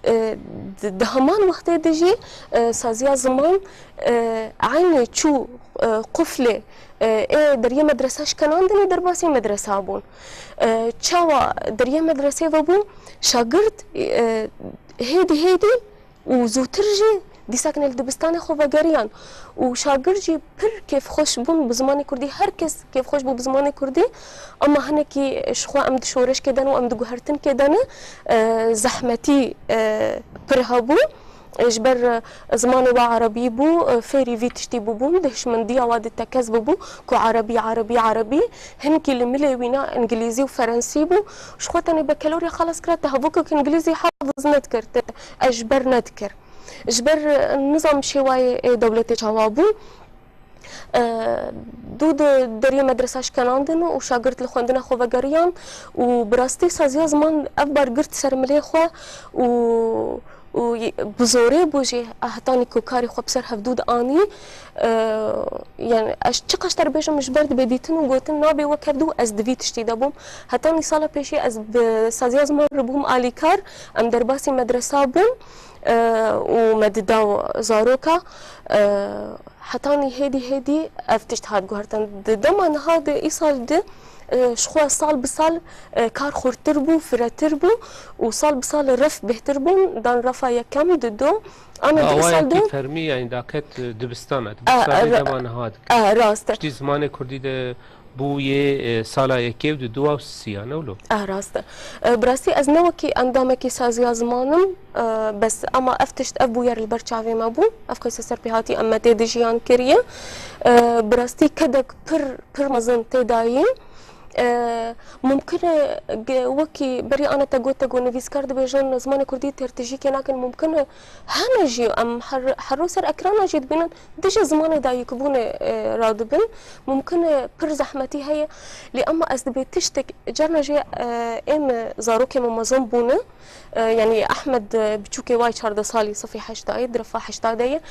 E, di, di heman wextê de jî, e, saziya ziman, e, eynî çû, e, quflê, e, ê deriyê medresa şkenandinê derbasî medresa bûn. E, çawa deriyê medresê vebû, şagirt, e, hêdî hêdî û zûtir jî dîsakine li dibistanê xwe vegeriyan û şagirt jî pir kêfxweş bûn bi zimanê kurdî. Her kes kêfxweş bû bi zimanê kurdî. Ama hinekî ji xwe em di şoreşkê de ne û em di guhertinkê de ne, e, zehmetî, e, pir hebû. E, ji ber, e, zimanê wa erebî bû, e, fêrî vî tiştî bûbûn, di hişmendiya wa de tekez bûbû ku erebî, erebî, erebî. Hinekî li milê wîna îngilîzî û ferensî bû. Ji xwe tenê bekelorya xelas kira, te hevokek îngilîzî hefiz nedikir, te ezber nedikir. Ji ber, e, nizam şêwayê, e, dewletê çawa bû. E, dû di deriyê medresa şkenandin û şagirt li xwendina xwe vegeriyan û bi rastî saziya ziman ev bar girt ser milê xwe û, û y-, bi zorê bû jî hetanî ku karê xwe bi ser hevdû de anî. E, yani ez çiqas te bêjim ji ber dibê dîtin û gotin nabê wek hevdû, ez di vî tiştî de bûm. Hetanî sala pêşî ez bi saziya ziman re bûm alîkar, em derbasî medresa bûn, e, û me dida zaroka, e, Hetanî hêdî hêdî ev tişt hat guhertin. Di dema niha de îsal de, e, ji xwe sal bi sal, e, kar xurtir bû, firetir bû û sal bi sal ref bêhtir bûn. Dan refa yekem, dido, ame di îsal de fermî, yani daket, e, dibistana. E, Dibistana e, dema niha dike. E, rast e. Piştî zimanê kurdî de bû yê, e, sala yekê û di dua û siya, ne wilo? Ah, rast e. E, bi rastî ez ne wekî endamekî saziya ziman im, e, bes ama ev tişt, ev bûyer li ber çavê me bû. Ev qîse serpêhatî em me tê de jiyan kiriye. E, bi rastî kedek pir, pir mezin tê dayî. E, mumkin e, ge-, wekî berî ana te got, te got nivîskar dibêjin, zimanê kurdî têrtijîkê nakin. Mumkin e hene jî em her, her roj ser ekrana jî dibînin. Dijî zimanê dayikbûnê, e, radibin. Mumkin e pir zehmetî heye, lê ema ez dibê tiştek carna jê, e, ê min zarokê min mezin bûne. E, yanî Ehmed, e, biçûkê wayê çardeh salî, sifê heştayê, di refa heşta de ye.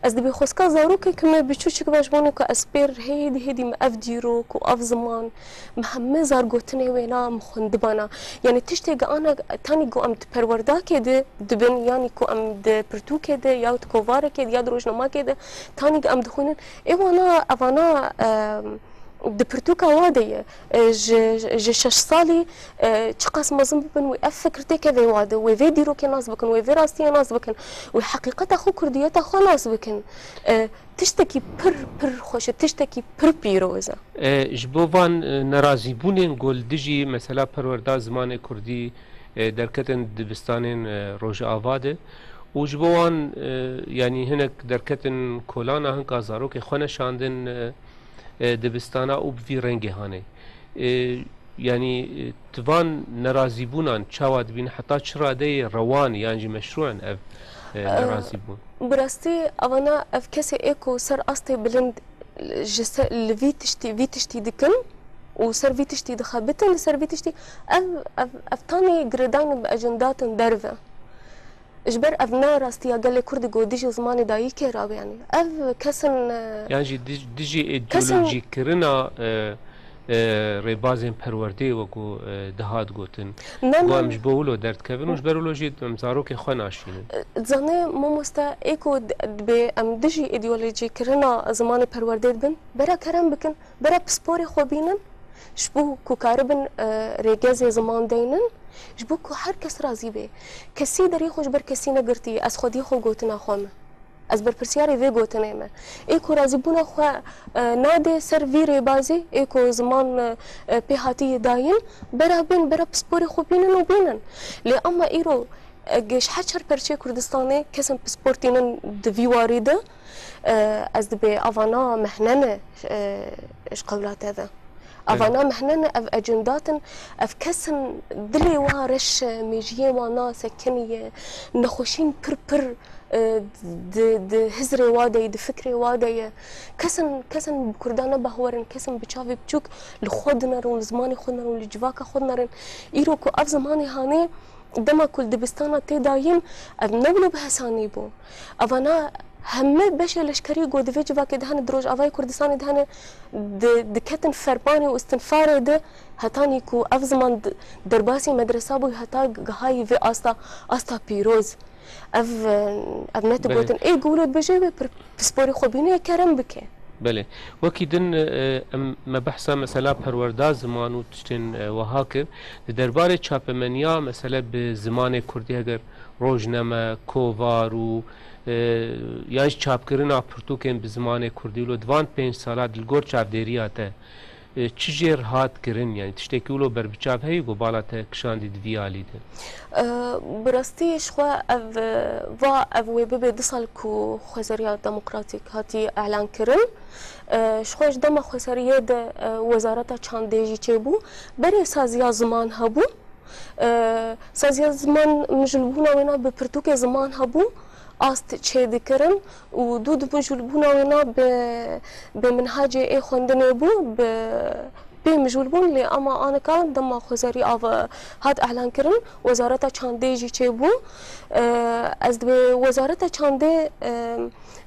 Ez dibê xwezka zarokek min biçûçik be ji bo ku ez pêr hêdî hêdî min ev dîrok û ev ziman, min hemî zargotinê wêna min xwendibana. Yanî tiştê ge ana tanî ku em di perwerdakê de dibin, yanî ku em di pirtûkê de ya di kovarekê de ya di rojnamakê de tanî em dixwînin. Ê wana, evana, e, di pirtûka wa de ye. E, ji, ji şeş salî, e, çiqas mezin bibin, wê ev fikir têkeve wa de, wê vê dîrokê nas bikin, wê vê rastiyê nas bikin, wê heqîqeta xwe, kurdiyeta xwe nas bikin. E, tiştekî pir, pir xweş e, tiştekî pir pîroz e. E, ji bo van, e, nerazîbûnên ku li dijî mesela perwerda zimanê kurdî, e, derketin dibistanên, e, Rojava de Û ji bo wan, e, yanî hinek derketin kolana, hinka zarokê xwe neşandin, e, e, dibistana û bi vî rengê hanê. E, yanî, e, tu van nerazîbûnan çawa dibîn, heta çi radeyê rewan yan jî meşrû in ev, e, E, nerazîbûn? Bi rastî evana ev kesê ê ku ser astê bilind ji se-, li vî tiştî, vî tiştî dikin û ser vî tiştî dixebitin, li ser vî tiştî ev, ev, ev tanî girêdayî bi ecendatin derve. Ji ber ev ne rastiya gelê Kurd ku dijî zimanê dayikê re be, yanî ev kesin, e, Yan jî dij-, dijî kesin îdeolojîkirina, e, e, rêbazên perwerdeyê wekû, e, dihat gotin. Ne, Ku ne. em ji bo wilo derdikevin û ji ber wilo jî em zarokên xwe naşînin. Zanê mamoste, ê ku d-, dibê em dijî îdeolojîkirina zimanê perwerdeyê dibin, bera kerem bikin, bera pisporê xwe bînin, ji bo ku karibin, e, rêgezê ziman deynin, ji bo ku her kes razî bê. Kesî deriyê xwe ji ber kesî negirtî, ez xwediyê xwe gotina xwe me. Ez berpirsyarê vê gotinê me. Ê ku razîbûna xwe, e, nade ser vî rêbazî, ê ku ziman, e, e, pê hatiye dayîn, bera bên, bera pisporê xwe bînin û bînin. Lê ama îro, e, ji her çar perçeyê Kurdistanê kesin pispor tînin di vî warî de, e, ez dibê avana mehnene, e, ji qewla te de. Belê. Avana mehnene, ev ecendatin, ev kesin dilê wan reş e, mêjiyê wan nasekiniye, nexweşîn pir pir, e, di, di hizrê wa de ye, di fikrê wa de ye. Kesin, kesin bi Kurdan ne bahwer in, kesin bi çavê biçûk li xwe dinerin, li zimanê xwe dinerin, li civaka xwe dinerin. Îro ku ev zimanê hanê, dema ku li dibistana tê dayîn, ev ne wilo bi hesanî bû. Evana heme beşê leşkerî ku di vê civakê de hene, di Rojavayê Kurdistanê de hene, di, diketin fermanê û istinfarê de, hetanî ku ev ziman di, derbasî medresa bû, heta gihayî vê asta, asta pîroz. Ev, ev ne tu Belê. gotin. Ê ku wilo dibêje wê pir-, pisporê xwe bîne, kerem bike. Belê. Wekî din, e, em, me behsa mesela perwerda ziman û tiştên, e, wiha kir. Di derbarê çapemeniya, mesele bi zimanê kurdî, heger rojname, kovar û, e, yan jî çapkirina pirtûkên bi zimanê kurdî, wilo di van pênc sala di li gor çavdêriya te, e, çi jêr hat kirin? Yanî tiştekî wilo berbiçav heye ku bala te kişandî di vî alî de? E, bi rastî ji xwe ev, e, va ev wê bibe du sal ku Xwezeriya Demokratîk hatî elan kirin. E, ji xwe ji dema xwezeriyê de, e, Wezareta Çandê jî çêbû. Berê saziya ziman hebû. E, saziya ziman mijûlbûna wêna bi pirtûkê ziman hebû, ast çêdikirin û dû di mijûlbûna wêna bi, bi minhacê ê xwendinê bû, bi pê mijûl bûn, lê ema anika dema xwezerî av hat elan kirin, Wezareta Çandê jî çêbû. E, ez dibê Wezareta Çandê, e,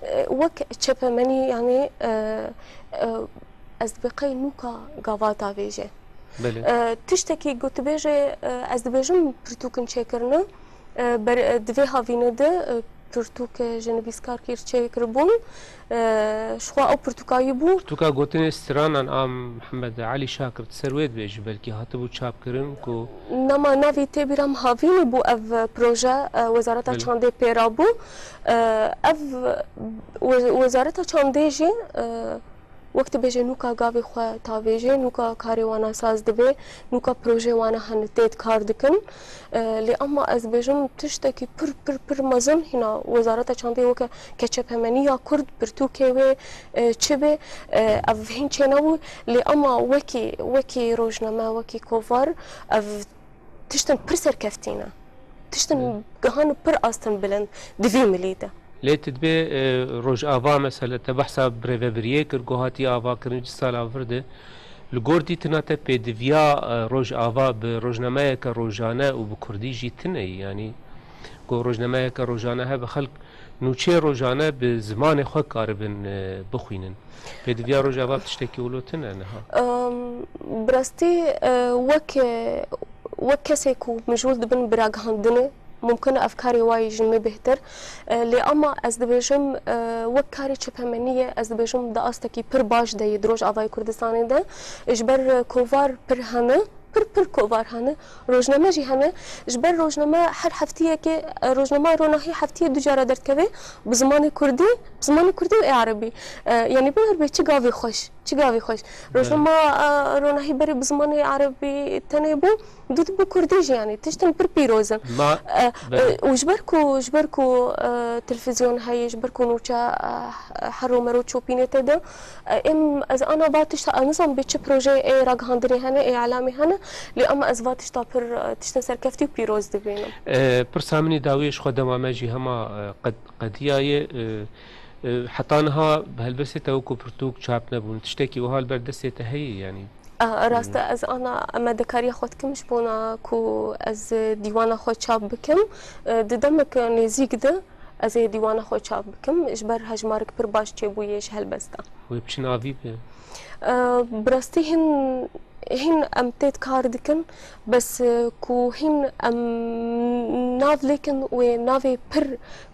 e, wek çepemenî, yanî, e, e, ez dibê qey nûka gava tavêje. Belê. E, tiştekî gotibêje, e, ez dibêjim pirtûkin çêkirine. E, ber-, e, di vê havînê de, e, pirtûk, e, ji nivîskarkî çêkiribûn. E, ji xwe ew pirtûkayî bû. Pirtûka gotinê stranan a Mihemed Elî Şakir, tu ser wê dibêjî, belkî hatibû çapkirin ku Nema navî tê bîra min havînî bû ev, e, proje, e, Wezareta Belê. Çandê pê rabû. E, ev, we-, Wezareta Çandê jî, e, Wek dibêje nûka gavê xwe tavêje, nûka karê wana saz dibe, nûka projeyê wana hene tê di kar dikin. E, lê ema ez dibêjim tiştekî pir, pir, pir mezin hîna Wezareta Çandê weke keçepemeniya Kurd, pirtûkê wê, e, çi be, e, ev hîn çênebû. Lê ema wekî, wekî rojname, wekî kovar, ev tiştin pir serkeftî ne. Tiştin Hı. gihan pir astin bilind di vî milî de. Lê tu dibê, e, Rojava, mesele, te behsa birêvebiriyê kir, ku hatiye avakirin çi sala vir de. Li gor dîtina te pêdiviya, e, Rojava bi rojnameyeke rojane û bi kurdî jî tune ye, yanî ku rojnameyeke rojane hebe, xelk nûçeyê rojane bi zimanê xwe karibin, e, bixwînin. Pêdiviya Rojava tiştekî wilo tune niha. Em, bi rastî, e, wek, e, wek kesê ku mijûl dibin bi ragihandinê, mumkin e ev karê wa yî ji me bêhtir. E, lê ama ez dibêjim, e, wek karê çepemeniyê, ez dibêjim di astekî pir baş de yê di Rojavayê Kurdistanê de. Ji ber, e, kovar pir hene. pir pir kovar hene. Rojname jî hene. Ji ber rojname her heftiyekê, e, rojnama Ronahî heftiyê du cara derdikeve bi zimanê kurdî, bi zimanê kurdî û ê erebî. E, yanî binêr bê çi gavî xweş, çi gavî xweş. Rojnama, e, Ronahî berê bi zimanê erebî tenê bû, dû bi kurdî jî yanî tiştin pir pîroz in. Ma, E, belê. e, û ji ber ku, ji ber ku, e, televîzyon heye, ji ber ku nûçe, e, hero mero çopînê tê de, e, em, ez ana va tişta, ez nizam bê çi projeyê ê ragihandinê hene, ê elamê hene, lê ama ez va tişta pir, e, tiştin serkeftî û pîroz dibînim. E, pirsa min ê dawiyê ji xwe dema me jî hema, e, qed-, qediya ye, e, e, heta niha helbestê te wekû pirtûk çap nebûn. Tiştekî wiha li ber destê te heye, yanî? A, rast e, ez ana emedekariya xwe dikim ji bona ku ez dîwana xwe çap bikim. E, di demek nêzîk de ez ê dîwana xwe çap bikim. Ji ber hejmarek pir baş çêbûye ji helbesta. Wê bi çi navî be? E, bi rastî hin, hin em tê kar dikin, bes, e, ku hin em nav lêkin wê navê pir,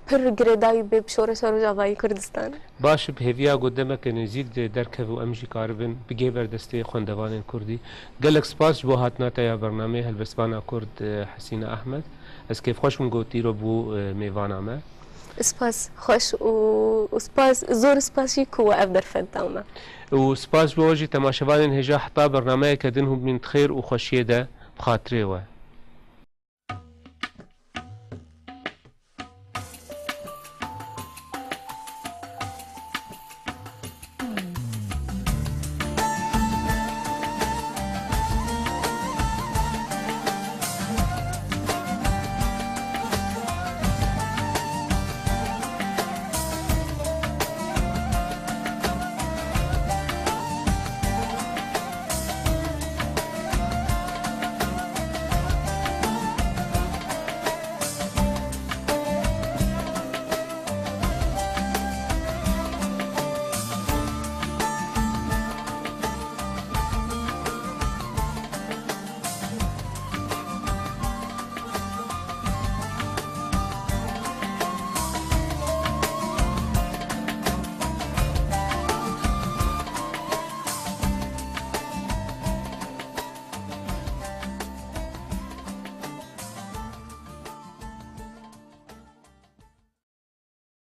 pir girêdayî bê bi şoreşa Rojavayê Kurdistan. Baş e, bi hêviya ku demeke nêzîk de derkeve û em jî karibin bigê ber destê xwendevanên kurdî. Gelek spas ji bo hatina te ya bernameyê, helbestbana kurd, e, Hesîne Ahmed. Ez kêfxweş bûm ku tîro bû, e, mêvana me. Spas xweş û, û spas, zor spas jî ku we ev derfet da me. Û spas ji bo we jî temaşevanên hêja, heta bernameyeke din hûn bimînin di xêr û xweşiyê de, bi xatirê we.